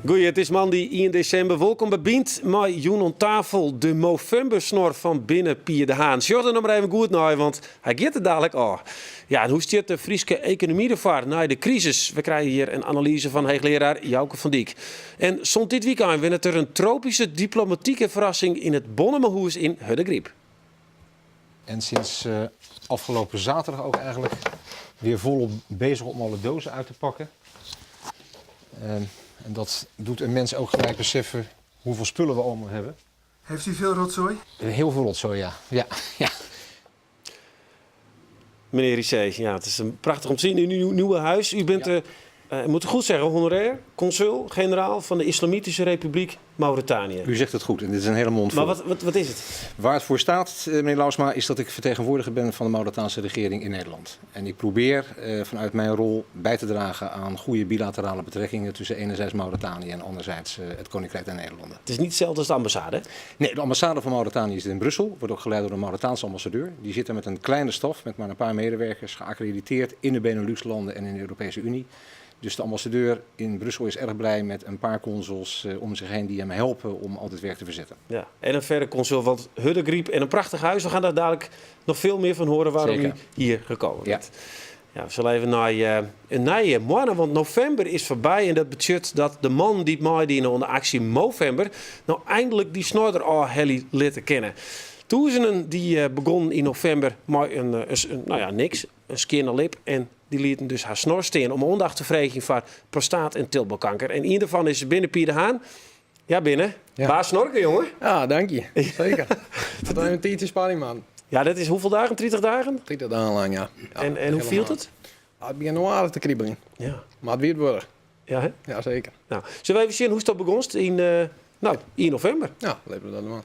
Goeie, it is moandei ien desimber. Wolkom by Bynt mei jûn oan tafel de Movembersnor fan Binne Pier de Haan. Sjoch der noch mar even goed nei, want hy giet der dalik ôf. Ja, en hoe stiet de Fryske ekonomy derfoar nei de krisis? We krije hjir in analyze fan heechlearaar Jouke van Dyk. En sûnt dit wykein wennet der in tropyske diplomatike ferrassing yn it Bonnemahûs yn Hurdegaryp. En sinds afgelopen zaterdag ook eigenlijk weer volop bezig om alle dozen uit te pakken. En dat doet een mens ook gelijk beseffen hoeveel spullen we allemaal hebben. Heeft u veel rotzooi? Heel veel rotzooi, ja. Ja, ja. Meneer Rissé, ja, het is een prachtich om te sjen yn uw nieuwe huis. U bent, ja. uh, moet ik goed zeggen, honorair consul-generaal van de Islamitische Republiek Mauritanië. U zegt het goed en dit is een hele mond vol. Maar wat, wat, wat is het? Waar het voor staat, eh, meneer Lausma, is dat ik vertegenwoordiger ben van de Mauritaanse regering in Nederland. En ik probeer eh, vanuit mijn rol bij te dragen aan goede bilaterale betrekkingen tussen enerzijds Mauritanië en anderzijds eh, het Koninkrijk der Nederlanden. Het is niet hetzelfde als de ambassade, hè? Nee, de ambassade van Mauritanië zit in Brussel, wordt ook geleid door een Mauritaanse ambassadeur. Die zit er met een kleine staf, met maar een paar medewerkers, geaccrediteerd in de Benelux-landen en in de Europese Unie. Dus de ambassadeur in Brussel is erg blij met een paar consuls eh, om zich heen die hem helpen om al dit werk te verzetten. Ja, en een verre consul, want Hurdegaryp en een prachtig huis. We gaan daar dadelijk nog veel meer van horen waarom u hier gekomen bent. Ja, we zullen even naar een nije moanne, want novimber is foarby en dat betsjut dat de mannen dy't meidiene oan de aksje Movember no eindelijk dy snor der ôf helje litte kinne. Tûzenen dy begonnen yn novimber mei in, nou ja, niks, in skjinne lip en dy lieten dus har snor stean om oandacht te freegjen foar prostaat en tilbokanker. En ien derfan is Binne Pier de Haan. Ja, Binne. Ja. Baas snorke, jonge. Ja, dank je. Zeker. Dat is een tijdje spanning, man. Ja, dat is hoeveel dagen? 30 dagen? 30 dagen lang, ja. Ja, En hoe fielt it? Ja, it begjint no aardich te kribeljen. Mar it wie it wurdich. Ja, hè? Ja, zeker. Nou, sille we even sjen hoe'tsto begonst yn, nou, ien novimber? Ja, litte we dat dwaan.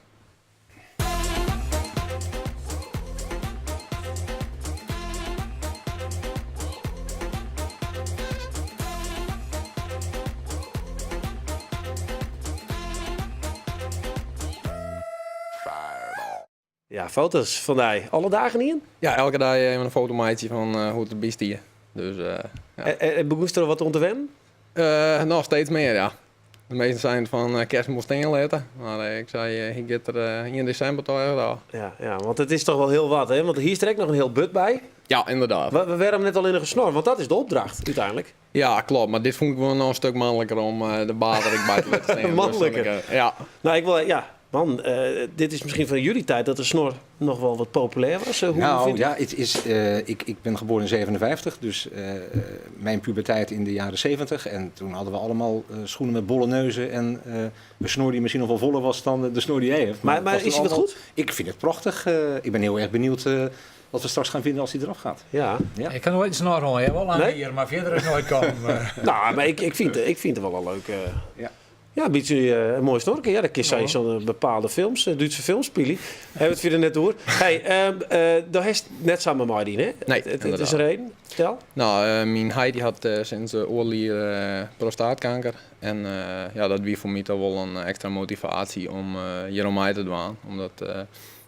Ja, foto's fan dy. Alle dagen ien? Ja, elke dei even in foto meitsje fan eh, hoe't it derby stie. Dus, eh, ja. En begûnst der wat oan te wennen? Eh, noch steeds mear, ja. De meesten seinen fan eh, kinst 'm wol stean litte. Mar eh, ik sei, eh, hy giet der eh, ien desimber toch echt ôf. Ja, ja, want it is toch wol hiel wat, hè? Want hiest der ek noch in hiel burd by. Ja, ynderdaad. Wêrom net allinnich in snor? Want dat is de opdracht úteinlik. Ja, klopt. Mar dit fûn ik wol noch in stik manliker om de baard der ek by te litten stean. Manliker? Dus, ja. Nou, ik wol, ja, man, dit is miskien fan jullie tiid dat de snor noch wol wat populêr was. Hoe Nou vind ja, het is, ik ben geboren in 57, dus mijn puberteit in de jaren 70. En toen hadden we allemaal schoenen met bolle neuzen en een snor die misschien nog wel voller was dan de snor die jij hebt. Maar, Maar maar het was is het allemaal goed? Ik vind het prachtig. Ik ben heel erg benieuwd wat we straks gaan vinden als hij eraf gaat. Ja. Ja. Ik ha noait in snor hân, ja, wol lang Nee? hier, mar fierder is noait kommen. Nou, mar ik fyn it wol in leuk. Ja. Ja, in bytsje in moai snorke. Ja, dat kin sa yn sa'n bepaalde films, Dútske films spylje. Hawwe we it fierder net oer. Hey, do hast net samar meidien, hè? Nee, It is ynderdaad. in reden. Fertel. Nou, myn heit dy hat sinds oardel jier prostaatkanker. En ja, dat wie foar my toch wol in ekstra motivaasje om hjir oan mei te dwaan. Omdat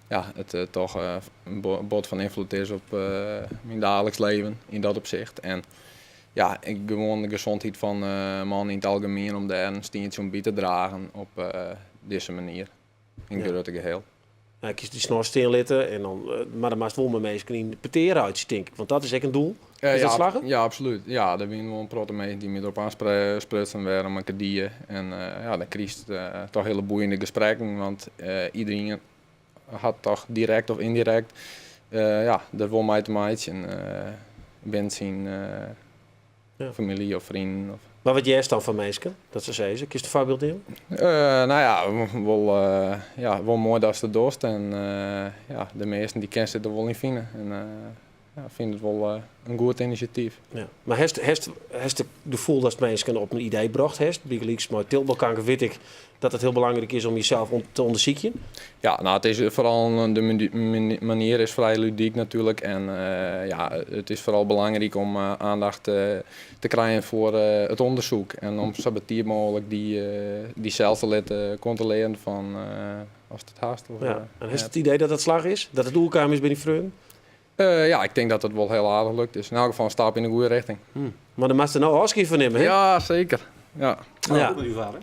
ja, it toch in bot fan ynfloed is op myn daagliks leven yn dat opsicht. En ja, ek gewoan de gezondheid fan mannen yn it algemien om dêr in stientsje oan by te dragen op dizze manier yn it grutte geheel. Nou, kinst dy snor stean litte en dan, mar dan moatst wol mei minsken yn petear reitsje, tink ik, want dat is ek in doel. Is dat slagge? Ja, absolút. Ja, der wiene wol in protte minsken dy't my derop aansprutsen wêrom ik it die. En ja, dan krijst toch hiele boeiende gesprekken, want iedereen hat toch direkt of yndirekt ja, der wol mei te meitsjen binnen syn famylje of freonen. Of... Mar wat hearst dan fan minsken dat se sizze? Kinst in foarbyld nimme? No ja, wol, ja, wol moai datst it dochst en ja, de measten dy kinst it der wol yn fine. En, ja. Ja, fyn it wol in goed inisjatyf. Ja. Mar hast, hast, hast it gefoel datst minsken op in idee brocht hast? Bygelyks mei tilbalkanker wit ik dat it hiel belangryk is om jesels te ûndersykjen. Ja, no, it is foaral de manier is frij ludyk natuerlik. En ja, it is foaral belangryk om oandacht te krijen foar it ûndersyk. En om sa betiid mooglik dysels te litte kontrolearjen fan oftst it hast of Ja. En hast it idee dat dat slagge is? Dat it oerkaam is by dyn freonen? Ja, ik tink dat it wol hiel aardich lukt is. Yn elk gefal in stap yn de goede richting. Mar dan moatst der no ôfskie fan nimme, hè? Ja, seker. Ja. Gaat het goed met uw vader?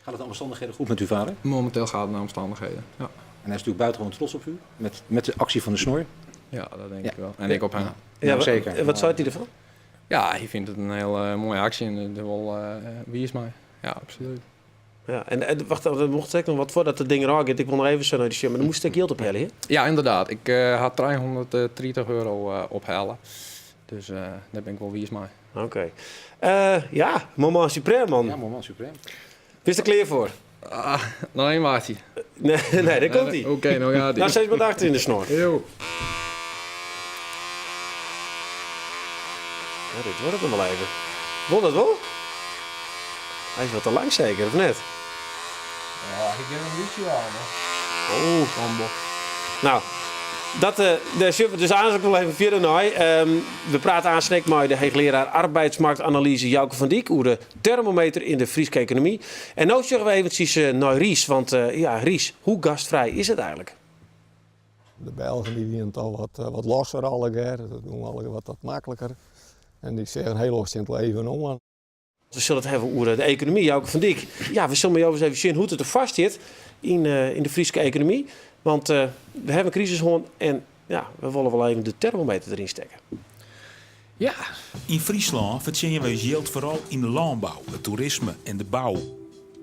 Gaat het de omstandigheden goed met uw vader? Momenteel gaat het naar omstandigheden, ja. En hij is natuurlijk buitengewoon trots op u, met de actie van de snor. Ja, dat denk ik wel. En ik op hem. Ja, Ja, zeker. Wat seit hy derfan? Ja, hy fynt it in hiel moaie aksje en der wol wiis mei. Ja, absoluut. Ja, en wacht, der mocht ek noch wat foardat it ding derôf giet. Ik wol noch even sa nei de sjen, mar der moast ek jild ophelje, hè? Ja, ynderdaad. Ik ha 330 euro ophelle. Dus dêr bin ik wol wiis mei. Oké. Ja, moment suprême, man. Ja, moment suprême. Bist der klear foar? Ah, noch even wachtsje. Nee, nee, dêr komt hy. Oké, no gaat hy. Nou, sis mar achter yn de snor. Jo. Ja, dit duorret noch wol even. Wol dat wol? Hy is wat te lang seker, of net? Ja, ik gean in bytsje ôf. Oh, combo. Nou, dat, uh, dêr sjogge we dus aanst wol even fierder nei. We prate aanst ek mei de heechlearaar arbeidsmarktanalyse Jouke van Dyk oer de termometer yn de Fryske ekonomy. En no sjogge we eventsjes nei Riis, want ja, Riis, hoe gastfrij is it eigenlik? De Belgen die wienen toch wat losser allegear, dat gong allegear wat makliker. En dy seagen hiel oars tsjin it leven oan. We sille it hawwe oer de ekonomy. Jouke van Dyk, ja, we sille mei jo ris even sjen hoe't it derfoar stiet yn de Fryske ekonomy. Want we hawwe in krisis hân en ja, we wolle wol even de termometer deryn stekke. Ja. Yn Fryslân fertsjinje wy ús jild foaral yn de lânbou, it toerisme en de bou.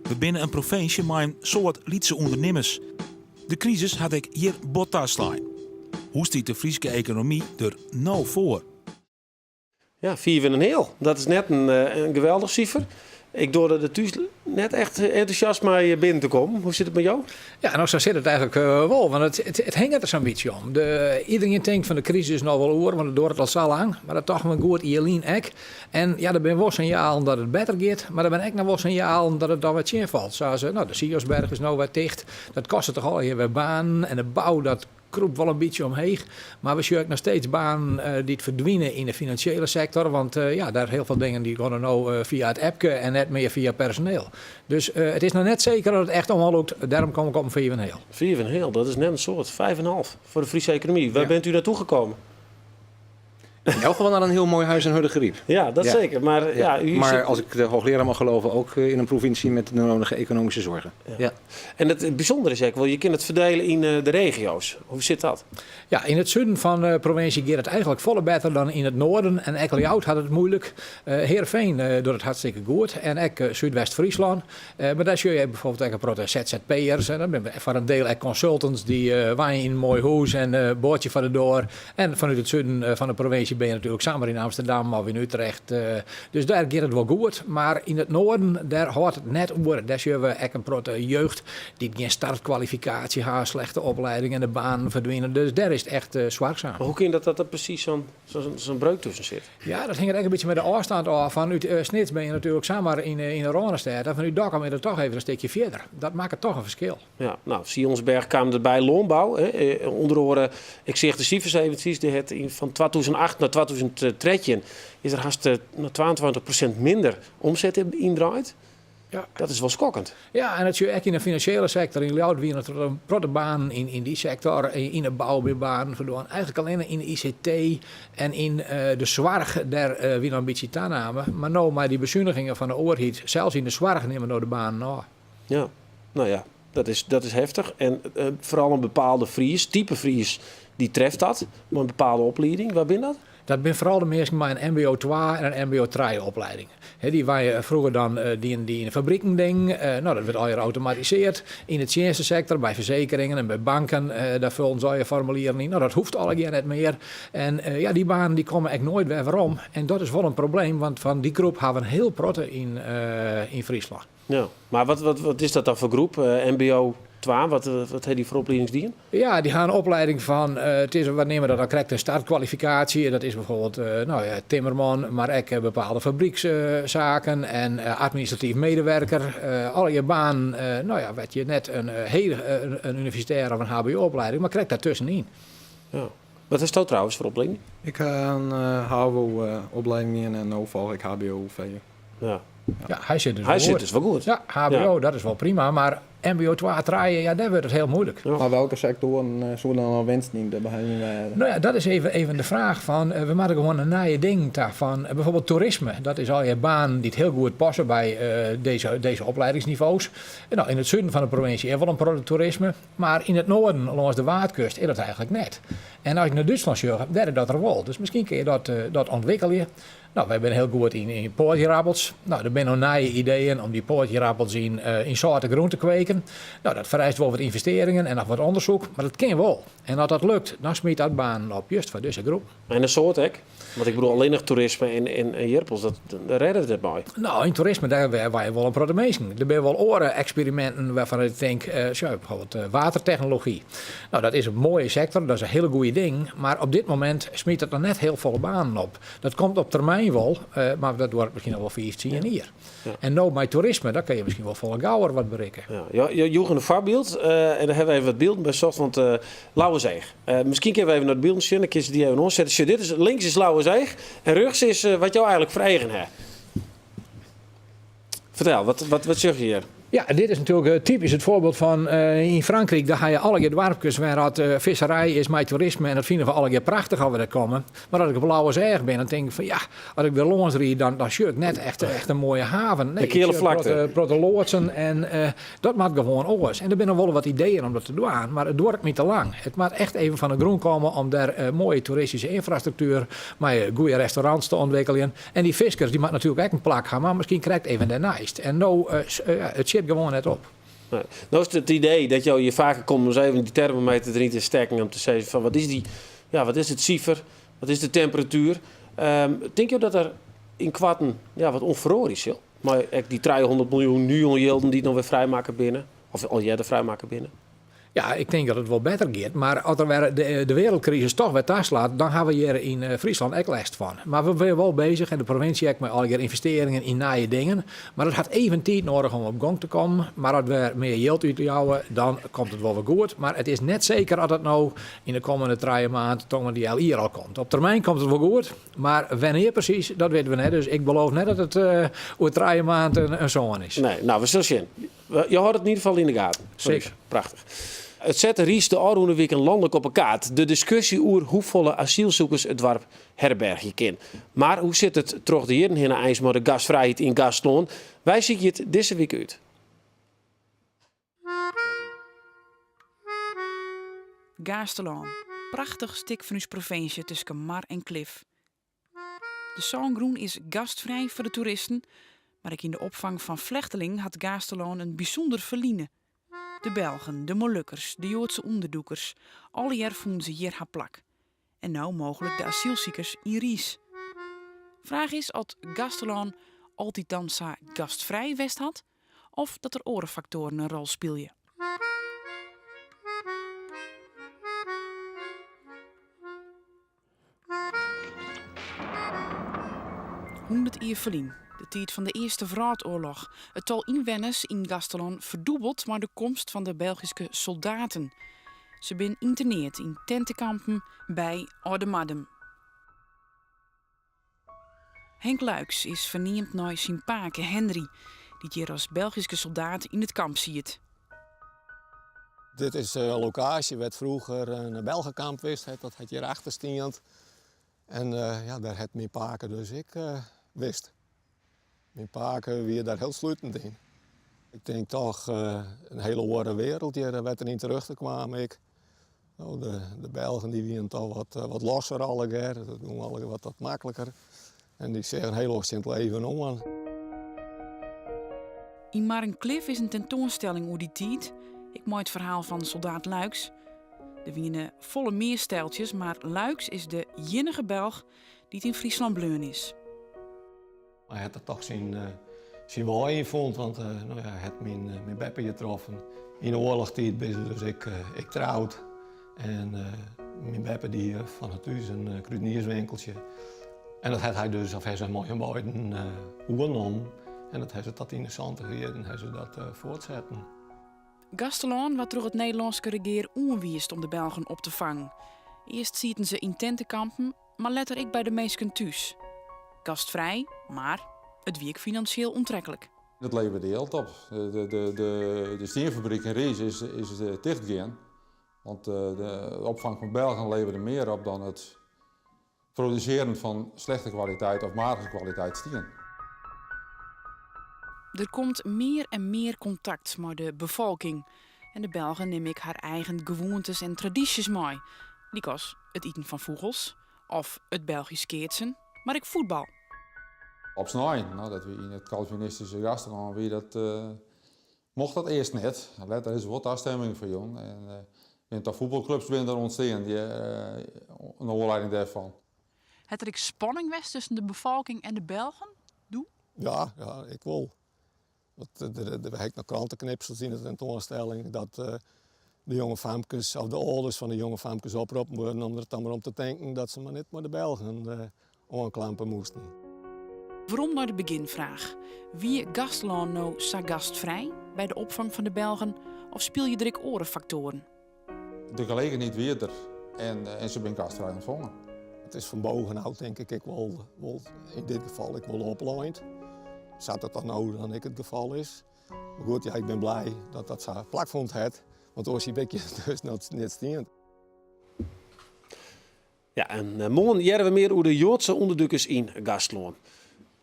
We binne in provinsje mei in soad lytse ûndernimmers. De krisis hat ek hjir bot taslein. Hoe stiet de Fryske ekonomy der no foar? Ja, fiif en in heal. Dat is net in geweldich sifer. Ik doar der thús net echt entûsjast mei binnen te kommen. Hoe sit it mei jo? Ja, no sa sit it eigenlik wol, want it hinget der sa'n bytsje om. Iderien tinkt fan de krisis is no wol oer, want it duorret al sa lang. Mar dat tochten we in goed jier lyn ek. En ja, der binne wol sinjalen dat it better giet, mar der binne ek noch wol sinjalen dat it dan wer tsjinfalt. Sa as, no, de Sionsberg is no wer ticht. Dat kostet toch allegear wer banen. En de bou, dat krûpt wol in bytsje omheech. Mar we sjogge ek noch steeds banen dy't ferdwine yn de finansjele sektor. Want ja, dêr hiel folle dingen dy geane no fia it appke en net mear fia personeel. Dus it is noch net seker dat it echt oanlûkt. Dêrom kom ik op in fiif en heal. Fiif en heal, dat is net in soad. Vijf en half foar de Fryske ekonomy. Wêr bent u naartoe gekomen? In elk geval naar een heel mooi huis in Hurdegaryp. Ja, dat zeker. Maar, ja, u Maar zit als ik de hoogleraar mag geloven, ook in een provincie met de nodige economische zorgen. Ja. En it bysûndere is ek wol, je kinne it ferdiele yn de regio's. Hoe sit dat? Ja, yn it suden fan de provinsje giet it eigenlik folle better dan yn it noarden. En ek Ljouwert hat it muoilik. Heerenveen docht it hartstikke goed. En ek Súdwest-Fryslân. Mar dêr sjogge je bijvoorbeeld ek in protte ZZP'ers. En dat binne foar in diel ek consultants dy't wenje yn in moai hûs en in boatsje foar de doar. En fanút it suden fan de provinsje binne je natuerlik samar yn Amsterdam of yn Utrecht. Dus dêr giet it wol goed. Mar yn it noarden, dêr hâldt it net oer. Dêr sjogge we ek in protte jeugd dy't gjin startkwalifikaasje ha, slechte opleiding en de banen ferdwine. Dus dêr is it echt soarchsum. Mar hoe kin dat dat der presys sa'n breuk tusken sit? Ja, dat hinget ek in bytsje mei de ôfstân ôf. Fanút Snits binne je natuerlik samar yn de Rânestêd en fanút Dokkum is it toch even in stikje fierder. Dat makket toch in ferskil. Ja, no, Sionsberg kaam derby, lânbou. Hè, ûnder oare, ik seach de sifers eventsjes, dy hat yn fan 2008 nei 2013 is der hast 22% minder omset yndraaid. Ja. Dat is wol skokkend. Ja, en dat sjoch je ek yn de finansjele sektor. Yn Ljouwert wiene der in protte banen yn dy sektor. Yn de bou binne banen ferdwûn. Eigenlik allinne yn de ICT en yn de soarch, dêr wie noch in bytsje taname. Mar no mei dy besunigingen fan de oerheid, sels yn de soarch nimme no de banen ôf. Ja, no ja, dat is heftich. En foaral in bepaalde Fries, type Fries, dy treft dat mei in bepaalde oplieding. Wa binne dat? Dat binne foaral de minsken mei in mbo twa en in mbo trije oplieding. Dy wy froeger dan dienen dy yn de fabriken dingen. No, dat wurdt allegear automatisearre. Yn de tsjinstesektor, by fersekeringen en by banken, dêr fullen se allegear formulieren yn. No, dat hoecht allegear net mear. En ja, dy banen dy komme ek noait wer werom. En dat is wol in probleem, want fan dy groep hawwe we in hiel protte yn Fryslân. Ja, mar wat is dat dan foar groep? Mbo? Twa, wat, wat ha dy foar opliedings dien? Ja, dy ha in oplieding fan, it is, we neame dat dan krekt in startkwalifikaasje. Dat is bijvoorbeeld nou ja, timmerman, mar ek bepaalde fabrykssaken en administratyf medewerker. Allegear banen, nou ja, wêr't je net in hele, in universitêre of in hbo-oplieding, mar krekt daartussenyn. Ja. Wat hasto trouwens foar oplieding? Ik ha in havo-oplieding dien en no folgje ik hbo-vwo. Ja. Ja, hy sit dus Hy wol sit goed. dus wol goed. Ja, hbo, dat is wol prima, mar mbo 2, 3, ja, dêr wurdt it hiel muoilik. Mar welke sektoaren soe dan al winst yn te beheljen wêze? No ja, dat is even, even de fraach fan, we moatte gewoan nei nije dingen ta. Fan bijvoorbeeld toerisme, dat is allegear banen dy't hiel goed passe by dizze, dizze opliedingsnivo's. No, yn it suden fan de provinsje is wol in protte toerisme, mar yn it noarden, lâns de Waadkust, is dat eigentlik net. En as ik nei Dútslân sjoch, dêr is dat der wol. Dus miskien kinne je dat, dat ûntwikkelje. No, wy binne hiel goed yn, yn poatjerappels. No, der binne no nije ideeën om dy poatjerappels yn, yn sâlte grûn te kweken. No, dat fereist wol wat ynvestearringen en noch wat ûndersyk, mar dat kin wol. En as dat lukt, dan smyt dat banen op, just foar dizze groep. En in soad ek? Want ik bedoel, allinnich toerisme en, en, en jirpels, dat, dêr rêde we it net mei. No, yn toerisme dêr wenje wol in protte minsken. Der binne wol oare eksperiminten wêrfan ik tink, sjoch, bijvoorbeeld watertechnology. No, dat is in moaie sektor, dat is in hiele goede ding, mar op dit momint smyt dat noch net hiel folle banen op. Dat komt op termyn wol, mar dat duorret miskien noch wol 5, tsien jier. En no mei toerisme, dan kinne je miskien wol folle gauwer wat berikke. Ja, jo, jo joegen in foarbyld en dêr hawwe we even wat bylden by socht, want Lauwerseach. Miskien kinne we even nei de bylden sjen, dan kinne se dy even oansette. Sjoch, dit is, links is Lauwerseach en rjochts is wat jo eigentlik foar eagen ha. Fertel, wat, wat, wat sjoch je hjir? Ja, dit is natuerlik typysk it foarbyld fan yn Frankryk. Dêr ha je allegear doarpkes wêr dat fiskerij is mei toerisme en dat fine we allegear prachtich as we dêr komme. Mar as ik op Lauwerseach bin, dan tink ik fan ja, as ik der lâns ried, dan, dan sjoch ik net echt, echt in moaie haven. Nee, De keale ik sjoch in flakte. protte, protte loadsen en dat moat gewoan oars. En der binne wol wat ideeën om dat te dwaan, mar it duorret my te lang. It moat echt even fan de grûn komme om dêr moaie toeristyske ynfrastruktuer mei goede restaurants te ûntwikkeljen. En dy fiskers dy moatte natuerlik ek in plak ha, mar miskien krekt even dêrneist. En no, it sjit gewoan net op. Nee. No is it it idee dat jo hjir faker komme om ris even dy termometer deryn te stekken om te sizzen fan wat is dy, ja, wat is it sifer, wat is de temperatuer. Tinke jo dat der ynkoarten ja, wat oan feroarje sil? Mei ek dy 300 miljoen Nuon-jilden dy't no wer frijmakke binne, of al earder frijmakke binne? Ja, ik tink dat it wol better giet. Mar as der wer de wereldkrisis toch wer taslaat, dan ha we hjir yn Fryslân ek lêst fan. Mar we binne wol bezich en de provinsje ek mei allegear ynvestearringen yn nije dingen. Mar it hat even tiid noadich om op gong te kommen. Mar as we mear jild útjouwe, dan komt it wol wer goed. Mar it is net seker at it no yn de kommende 3 maand, tongersdei jier al komt. Op termyn komt it wol goed, mar wannear presys, dat witte we net. Dus ik beloof net dat it oer 3 maand in sân is. Nee, no, we sille sjen. Jo hâlde it yn ieder gefal yn de gaten. Seker. Prachtich. It sette Riis de ôfrûne wiken lanlik op 'e kaart. De diskusje oer hoefolle asylsûkers it doarp herbergje kin. Mar hoe sit it troch de jierren hinne eins mei de gastfrijheid yn Gastlân? Wy sykje it dizze wike út. Gaasterlân, prachtich stik fan ús provinsje tusken mar en klif. De sângrûn is gastfrij foar de toeristen, mar ek yn de opfang fan flechtelingen hat Gaasterlân in bysûnder ferline. De Belgen, de Molukkers, de Joadse ûnderdûkers, allegear fûnen se hjir har plak. En no mooglik de asylsikers yn Riis. Fraach is oft Gaasterlân altyd dan sa gastfrij west hat of dat der oare faktoaren in rol spylje. 100 jier ferlyn, de tiid fan de Earste Wrâldoarloch. It tal ynwenners yn Gaasterlân ferdûbelt mei de komst fan de Belgyske soldaten. Se binne ynterneard yn tentekampen by Aldemardum. Henk Luiks is ferneamd nei syn pake Henry, dy't hjir as Belgyske soldaat yn it kamp siet. Dit is de lokaasje wêr't froeger in Belgekamp west hat. Dat hat hjir achter stien. En ja, dêr hat myn pake dus ek west. Myn pake wie dêr hiel slutend yn. Ik tink toch in hiele oare wereld hjir wêr't er yn terjochte kaam ek. No, de, de Belgen dy wienen toch wat, wat losser allegear. Dat gong allegear wat, wat makliker. En dy seagen hiel oars tsjin it leven oan. Yn Marrenklif is in tentoanstelling oer dy tiid, ek mei it ferhaal fan soldaat Luiks. Der wiene folle mear steltsjes, mar Luiks is de iennige Belch dy't yn Fryslân bleaun is. Hy hat der toch syn, syn wei yn fûn, want no ja, hy hat myn, myn beppe hjir troffen. Yn de oarlochstiid binne se dus ek, ek troud. En myn beppe die fan it hús in krudenierswinkeltsje. En dat hat hy dus, of ha se mei hun beiden oernommen. En dat ha se tot yn de 70 jierren ha se dat fuortsetten. Gaasterlân waard troch it Nederlânske regear oanwiisd om de Belgen op te fangen. Earst sieten se yn tentekampen, mar letter ek by de minsken thús. Gastfrij, mar it wie ek finansjeel oantreklik. Dat leverde jild op. De stienfabryk yn Riis is tichtgien, want de opfang fan Belgen leverde mear op dan it produsearjen fan slechte kwaliteit of matige kwaliteit stien. Der komt mear en mear kontakt mei de befolking en de Belgen nimme ek har eigen gewoantes en tradysjes mei, lykas it iten fan fûgels of it Belgysk keatsen, mar ek fuotbal. Op snein, no, dat wie yn it Calvinistyske Gaasterlân, wie dat, mocht dat earst net. Letter is der wol tastimming foar jûn. En binne toch fuotbalklups binne der ûntstean, dy, nei oanlieding dêrfan. Hat der ek spanning west tusken de befolking en de Belgen doe? Ja, ja, ik wol. Want der ha ik noch kranteknipsels yn de tentoanstelling dat de jonge famkes of de âlders fan de jonge famkes oproppen wurden om der dan mar om te tinken dat se mar net mei de Belgen oanklampe moasten. Werom nei de begjinfraach. Wie Gaasterlân no sa gastfrij by de opfang fan de Belgen of spylje der ek oare faktoaren? De gelegenheid wie der en se binne gastfrij ûntfongen. It is fan bovenôf tink ik ek wol yn dit gefal ek wol oplein. Sa't dat dan no dan ek it gefal is. Mar goed, ja, ik bin blij dat dat sa plakfûn hat, want oars hie ik hjir dus noch net stien. Ja, en eh, moarn hearre we mear oer de Joadse ûnderdûkers yn Gaasterlân.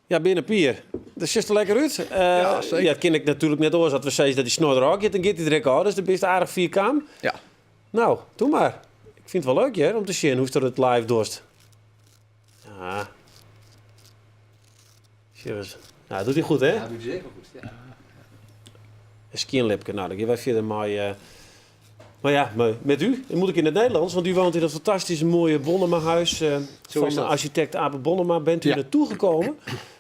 Ja, Binne Pier, dat sjochst der lekker út. Ja, seker. Ja, kin ik natuerlik net oars as we sizze dat dy snor derôf giet, dan giet hy der ek ôf. Dus dan bist aardich fier kaam. Ja. No, doe mar. Ik fyn it wol leuk hear, om te sjen hoe'tst dat live dochst. Ja. Sjoch ris. Nou, docht hy goed, hè? Ja, docht hy seker goed, ja. Een skjin lipke. Nou, dan gean wy fierder mei... Uh, maar ja, met u. Dan moet ik in het Nederlands, want u woont in dat fantastische mooie Bonnema-huis van architect Abe Bonnema. Bent u ja. naartoe gekomen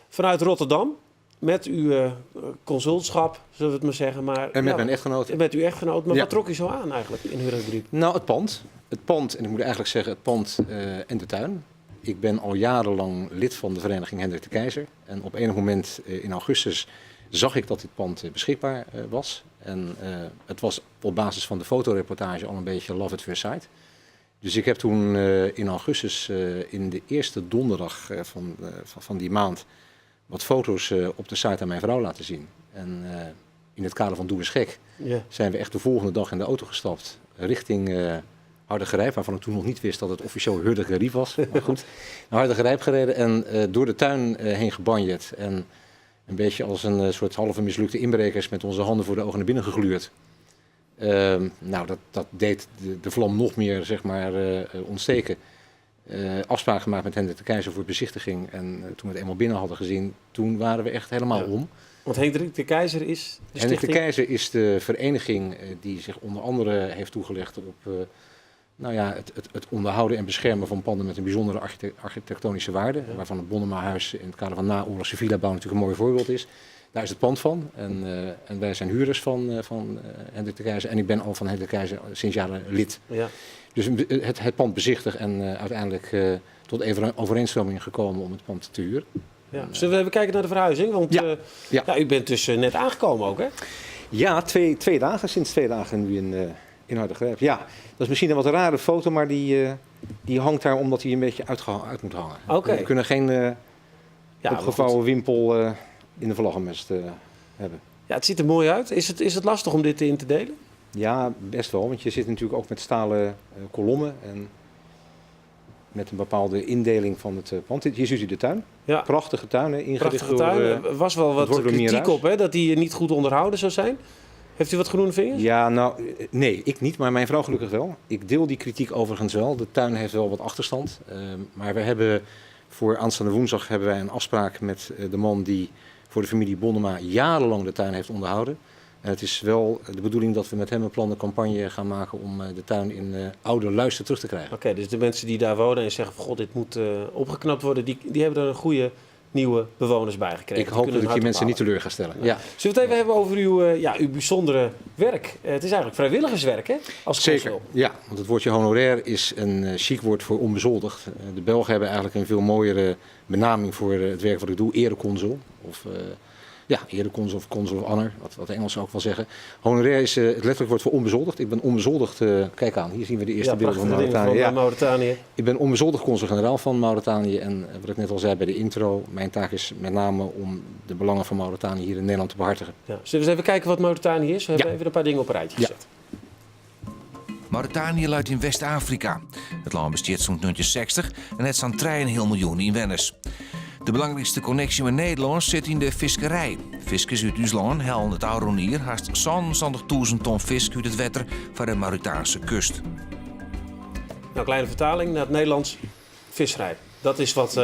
vanuit Rotterdam met uw consultschap, zullen we het maar zeggen. Maar, en met ja, mijn echtgenoot. Met uw echtgenoot. Maar ja. wat trok u zo aan eigenlijk in Hurdegaryp? Nou, het pand. Het pand, en ik moet eigenlijk zeggen het pand en de tuin. Ik ben al jarenlang lid van de vereniging Hendrik de Keyser. En op enig moment in augustus zag ik dat dit pand beschikbaar was. En het was op basis van de fotoreportage al een beetje love at first sight. Dus ik heb toen in augustus, in de eerste donderdag van die maand, wat foto's op de site aan mijn vrouw laten zien. En in het kader van Doe eens gek zijn we echt de volgende dag in de auto gestapt richting Hardegarijp, waarvan ik toen nog niet wist dat het officieel Hurdegaryp was. Maar goed, naar Hardegarijp gereden en door de tuin heen gebanjerd. En een beetje als een soort halve mislukte inbrekers met onze handen voor de ogen naar binnen gegluurd. Nou, dat deed de vlam nog meer, zeg maar, ontsteken. Afspraak gemaakt met Hendrik de Keyser voor bezichtiging. En toen we het eenmaal binnen hadden gezien, toen waren we echt helemaal om. Want Hendrik de Keyser is de Hendrik de stichting? Keyser is de vereniging die zich onder andere heeft toegelegd op nou ja, het onderhouden en beschermen van panden met een bijzondere architectonische waarde. Waarvan het Bonnema-huis in het kader van naoorlogse villa-bouw natuurlijk een mooi voorbeeld is. Daar is het pand van en wij zijn huurders van Hendrik de Keyser. En ik ben al van Hendrik de Keyser sinds jaren lid. Dus het pand bezichtigd en uiteindelijk tot even overeenstemming gekomen om het pand te huren. Ja. Zullen we even kijken naar de verhuizing? Want Ja. ja, u bent dus net aangekomen ook, hè? Ja, twee dagen, sinds 2 dagen nu in Hardegarijp. Ja, dat is misschien een wat rare foto, maar die hangt daar omdat hij een beetje uit moet hangen. We kunnen geen opgevouwen wimpel in de vlaggenmest hebben. Ja, het ziet er mooi uit. Is het lastig om dit in te delen? Ja, best wel, want je zit natuurlijk ook met stalen kolommen en met een bepaalde indeling van het pand. Hier ziet u de tuin. Prachtige tuin, hè, ingericht Prachtige door, tuin. Er was wel wat ontworpen door kritiek Mira op, hè, dat die niet goed onderhouden zou zijn. Heeft u wat groene vingers? Ja, nou, nee, ik niet, maar mijn vrouw gelukkig wel. Ik deel die kritiek overigens wel. De tuin heeft wel wat achterstand. Maar voor aanstaande woensdag hebben wij een afspraak met de man die voor de familie Bonnema jarenlang de tuin heeft onderhouden. En het is wel de bedoeling dat we met hem een plan, een campagne gaan maken om de tuin in oude luister terug te krijgen. Oké, dus de mensen die daar wonen en zeggen van god, dit moet opgeknapt worden, die hebben daar een goede nieuwe bewoners bijgekregen. Ik hoop dat ik die mensen niet teleur ga stellen. Ja. Zullen we het even hebben over uw, ja, uw bijzondere werk? Het is eigenlijk vrijwilligerswerk, hè? Als Zeker, consul. ja. Want het woordje honorair is een chic woord voor onbezoldigd. De Belgen hebben eigenlijk een veel mooiere benaming voor het werk wat ik doe. Ereconsul. Of ja, ereconsul of consul of honor, wat de Engelsen ook wel zeggen. Honorair is het letterlijk woord voor onbezoldigd. Ik ben onbezoldigd, kijk aan, hier zien we de eerste Ja, beelden van prachtige dingen Mauritanië. van Ja. Mauritanië. Ik ben onbezoldigd consul-generaal van Mauritanië. En wat ik net al zei bij de intro, mijn taak is met name om de belangen van Mauritanië hier in Nederland te behartigen. Ja. Zullen we eens even kijken wat Mauritanië is? We hebben Ja. even een paar dingen op een rijtje Ja. gezet. Mauritanië leit yn West-Afrika. It lân bestiet sûnt 1960 en hat sa'n 3,5 miljoen ynwenners. De belangrykste konneksje mei Nederlân sit yn de fiskerij. Fiskers út ús lân hellen it ôfrûne jier hast 77.000 ton fisk út it wetter foar de Mauritaanske kust. Nou, kleine vertaling naar het Nederlands. Visserij. Dat is wat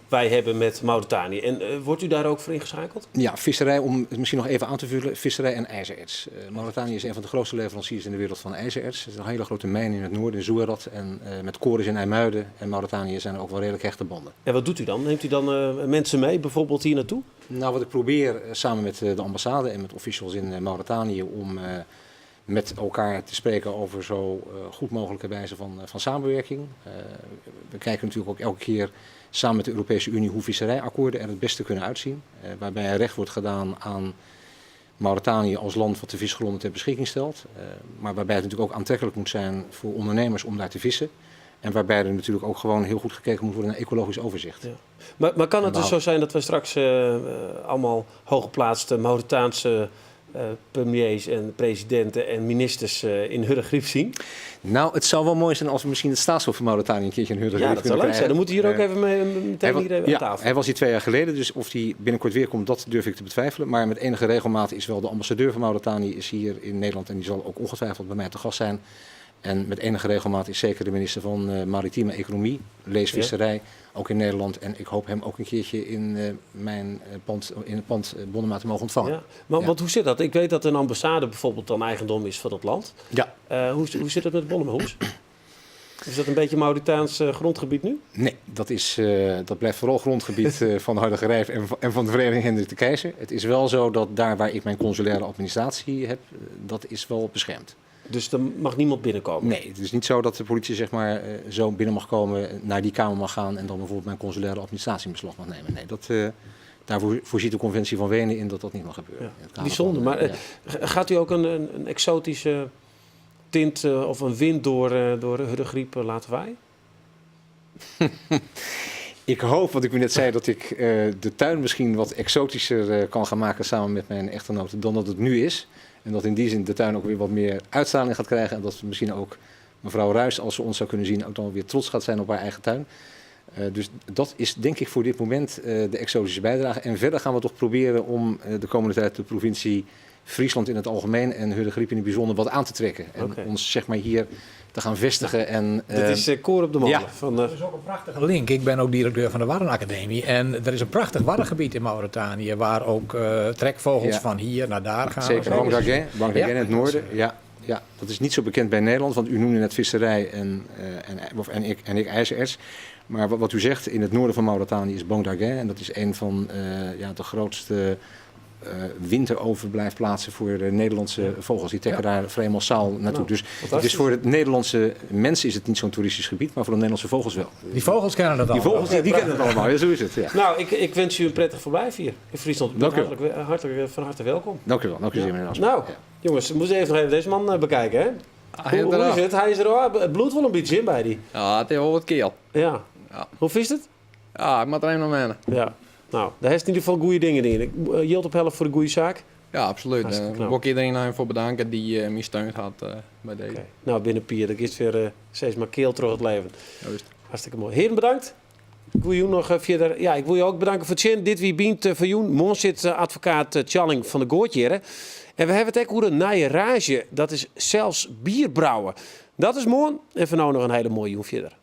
wij hebben met Mauritanië. En wordt u daar ook voor ingeschakeld? Ja, visserij, om het misschien nog even aan te vullen, visserij en ijzererts. Mauritanië is een van de grootste leveranciers in de wereld van ijzererts. Er is een hele grote mijn in het noorden, in Zouerat. En met Kores in IJmuiden en Mauritanië zijn er ook wel redelijk hechte banden. En wat doet u dan? Neemt u dan mensen mee, bijvoorbeeld hier naartoe? Nou, wat ik probeer samen met de ambassade en met officials in Mauritanië om met elkaar te spreken over zo goed mogelijke wijze van samenwerking. We kijken natuurlijk ook elke keer samen met de Europese Unie hoe visserijakkoorden er het beste kunnen uitzien. Waarbij er recht wordt gedaan aan Mauritanië als land wat de visgronden ter beschikking stelt. Maar waarbij het natuurlijk ook aantrekkelijk moet zijn voor ondernemers om daar te vissen. En waarbij er natuurlijk ook gewoon heel goed gekeken moet worden naar ecologisch overzicht. Ja. Maar kan het En dus zo zijn dat we straks allemaal hooggeplaatste Mauritaanse premiers en presidenten en ministers in Hurdegaryp zien? Nou, het zou wel mooi zijn als we misschien het staatshoofd van Mauritanië een keertje in Hurdegaryp Ja, dat zou kunnen leuk zijn. Dan moet hij hier ook krijgen. even mee, meteen hier even aan tafel. Hij was hier 2 jaar geleden, dus of hij binnenkort weer komt, dat durf ik te betwijfelen. Maar met enige regelmaat is wel de ambassadeur van Mauritanië is hier in Nederland en die zal ook ongetwijfeld bij mij te gast zijn. En met enige regelmaat is zeker de minister van Maritieme Economie, lees visserij, ook in Nederland. En ik hoop hem ook een keertje in mijn pand, in het pand Bonnema te mogen ontvangen. Ja. Maar hoe zit dat? Ik weet dat een ambassade bijvoorbeeld dan eigendom is van het land. Hoe zit het met Bonnemahoes? Is dat een beetje Mauritaans grondgebied nu? Nee, dat blijft vooral grondgebied van de Harde Gerijf en van de Vereniging Hendrik de Keyser. Het is wel zo dat daar waar ik mijn consulaire administratie heb, dat is wel beschermd. Dus er mag niemand binnenkomen? Nee, het is niet zo dat de politie zo binnen mag komen, naar die kamer mag gaan en dan bijvoorbeeld mijn consulaire administratie in beslag mag nemen. Nee, daarvoor voorziet de conventie van Wenen in dat dat niet mag gebeuren. In het kader Bijzonder, van maar, ja. gaat u ook een exotische tint of een wind door Hurdegaryp laten waaien? Ik hoop, wat ik u net zei, dat ik de tuin misschien wat exotischer kan gaan maken samen met mijn echtgenote dan dat het nu is. En dat in die zin de tuin ook weer wat meer uitstraling gaat krijgen. En dat misschien ook mevrouw Ruijs, als ze ons zou kunnen zien, ook dan weer trots gaat zijn op haar eigen tuin. Dus dat is denk ik voor dit moment de exotische bijdrage. En verder gaan we toch proberen om de komende tijd de provincie Friesland in het algemeen en Hurdegaryp in het bijzonder wat aan te trekken. En ons hier te gaan vestigen. Dit is koor op de molen. Van Dat is ook een prachtige link. Ik ben ook directeur van de Waddenacademie. En er is een prachtig waddengebied in Mauritanië waar ook trekvogels van hier naar daar gaan. Zeker, Banc d'Arguin, Banc d'Arguin in het noorden. Ja, ja, dat is niet zo bekend bij Nederland, want u noemde net visserij en ik ijzererts. Maar wat u zegt, in het noorden van Mauritanië is Banc d'Arguin. En dat is een van de grootste winteroverblijfplaatsen voor de Nederlandse vogels. Die trekken daar vrij massaal naartoe. Dus het is voor het Nederlandse mensen is het niet zo'n toeristisch gebied, maar voor de Nederlandse vogels wel. Die vogels kennen dat Die allemaal. vogels, die kennen het allemaal. Ja, zo is het. Ja. Ik wens u een prettig verblijf hier in Friesland. U bent Dank u wel. van harte welkom. Dank u wel. Dank u zeer, meneer Asma. Jongens, we moeten even nog even deze man bekijken, hè? Ah, Hoe inderdaad. is het? Hij is er al, het bloedt wel een beetje in bij die. Ja, het is wel wat keel. Hoe is het? Ja, ik moet er even nog wennen. Ja. Daar heeft in ieder geval goede dingen in. Ik Jild op helft voor de goede zaak. Ja, absoluut. Hartstikke knap. Ik wil ik iedereen nou voor bedanken die mij steunt had bij deze. Oké. Binnen Pier, dat is weer steeds maar keel terug het leven. Juist. Hartstikke mooi. Heren, bedankt. Ik wil je nog verder. Ja, ik wil je ook bedanken voor het zien. Dit wie bient voor jou. Morgen zit advocaat Tjalling van de Goortjeren. En we hebben het ook over een nieuwe rage. Dat is zelfs bier brouwen. Dat is mooi. En voor nou nog een hele mooie joen verder.